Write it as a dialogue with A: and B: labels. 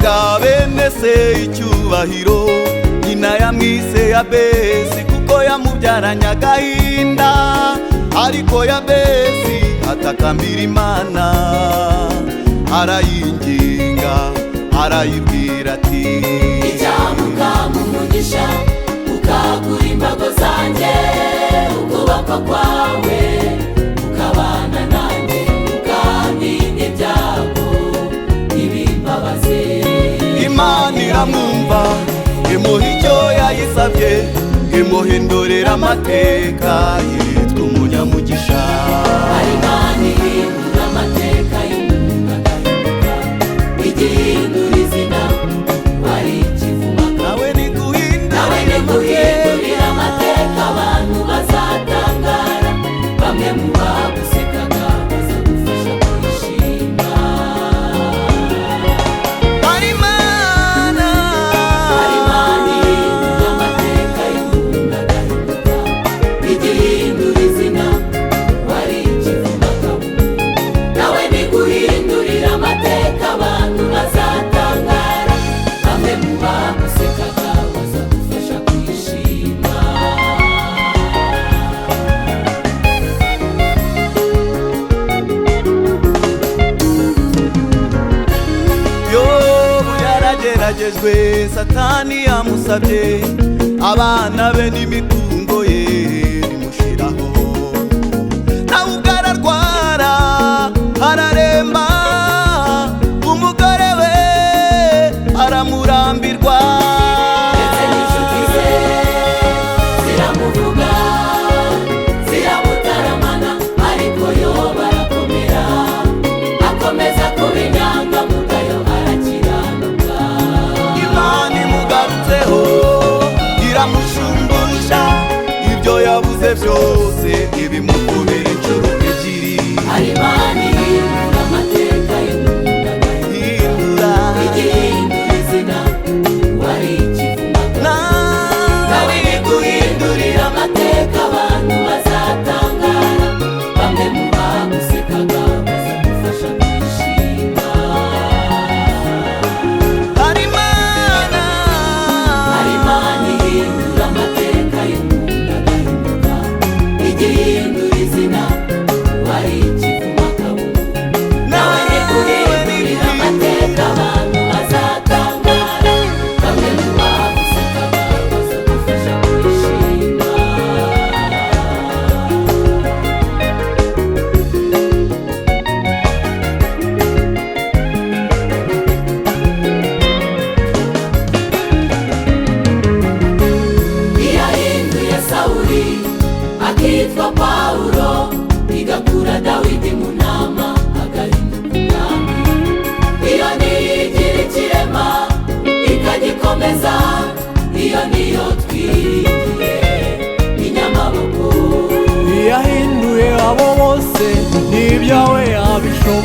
A: Yarushaga bene se icyubahiro. Nyina yamwise Yabesi kuko yamubyaranye agahinda. Ariko Yabesi atakambira Imana, arayinginga, arayibwira ati:
B: Icyamuka mu mugisha, ukagura imbago zanjye, ukuboko kwawe ukabana nanjye, ukandinda ibyago ntibimbabaze.
A: Imana iramwumva, imuha icyo yayisabye, imuhindurira amateka, yitwa umunyamugisha.
B: Hari Imana ihindura amateka y'umuntu agahinduka, igihindura izina wari ikivumaka.
A: Nawe
B: Nawe
A: niguhindurira
B: niguhindurira amateka, abantu bazatangara, bamwe mu bagusekaga bazagufasha kwishima.
A: Hari Imana.
B: Hari Imana ihindura amateka y'umuntu agahinduka, igihindura izina wari ikivumaka. Nawe niguhindurira amateka, abantu bazatangara, bamwe mu bagusekaga bazagufasha kwishima.
A: Yobu yarageragejwe, Satani yamusabye abana be n'imitungo ye, bimushiraho. Nawe ubwo ararwara, araremba, umugore we aramurambirwa.
B: Ndetse n'inshuti ze ziramuvuga, ziramutaramana, ariko Yobu arakomera, akomeza kuba inyangamugayo, arakiranuka.
A: Imana imugarutseho, iramushumbusha ibyo yabuze byose, ibimukubira inshuro ebyiri.
B: Hari Imana ihindura amateka y'umuntu agahinduka,
A: Hindura.
B: igihindura izina wari ikivumaka. Nawe niguhindurira amateka, abantu bazatangara, bamwe mu bagusekaga bazagufasha kwishima.
A: Hari Imana.
B: Hari Imana ihindura amateka y'umuntu agahinduka, igihindura izina wari ikivumaka. Nawe niguhindurira amateka, abantu bazatangara, bamwe mu bagusekaga bazagufasha kwishima. Iyahinduye Sawuli akitwa Pawulo, igakura Dawidi mu nama agahinduka umwami. Iyo niyo igira ikirema ikagikomeza, iyo niyo twiringiye inyamaboko.
C: Yahinduye abo bose, n'ibyawe yabishobora.